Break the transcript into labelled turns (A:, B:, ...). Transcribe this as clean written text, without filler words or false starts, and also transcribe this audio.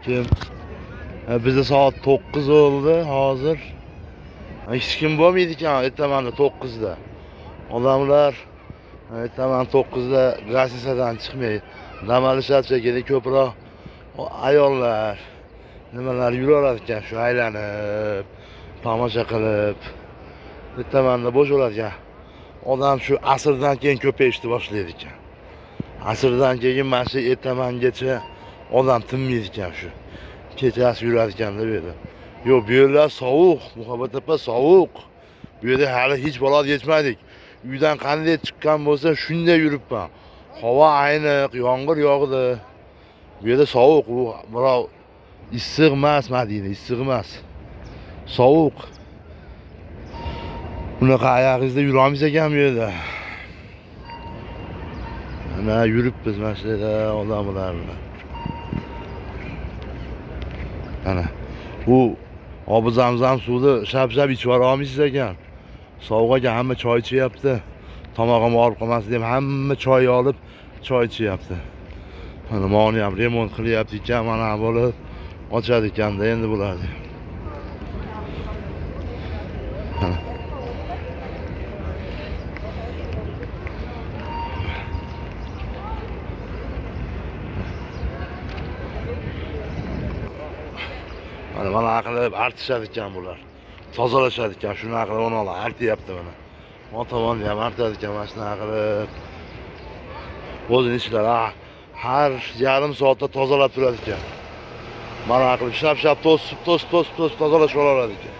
A: Keyin bizda soat 9 bo'ldi hozir. Hech kim bo'lmaydi ekan ertamanda 9da. Odamlar ertaman 9da gazetadan chiqmay dam olishadi shekilli, ko'proq ayollar nimalar yuraveradi ekan shu aylanib, tomosha qilib. Ertamanda bo'sh bo'lar ekan. Odam shu asrdan keyin ko'payishni boshlaydi ekan. Asrdan keyin mana shu ertamangacha odam tinmaydi ekan shu. Kechasi yuradi ekan deb edi. Yo'q, bu yerlar sovuq, Muhabbat opa sovuq. Bu yerda hali hech balo yetmadik. Uydan qanday chiqqan bo'lsa shunday yuribman. Havo ayniq, yomg'ir yog'di. Bu yerda sovuq, u birov issiq emas, Madina issiq emas. Sovuq. Bunaqa oyog'ingizda yurolmaysiz ekan bu yerda. Mana yuribmiz mana shu yerda odamlar bilan. Mana bu obi zamzam suvni shap-shap ichib yubora olmaysiz ekan. Sovuq ekan, hamma choy ichyapti. Tomog'im og'rib qolmasin deb hamma choy olib choy ichyapti. Mana moni ham remont qilyapti ekan, mana bo'lib ochadi ekanda endi bularni. Mana. Mana mana qilib artishadi ekan bular. Tozalashadi ekan, shunaqa qilib uni artyapti mana. O tomonni ham artadi ekan mana shunaqa qilib. O'zini ishlari har yarim soatda tozalab turadi ekan. Mana qilib shap-shap to'sib, to'sib, to'sib, to'sib tozalashib oladi ekan.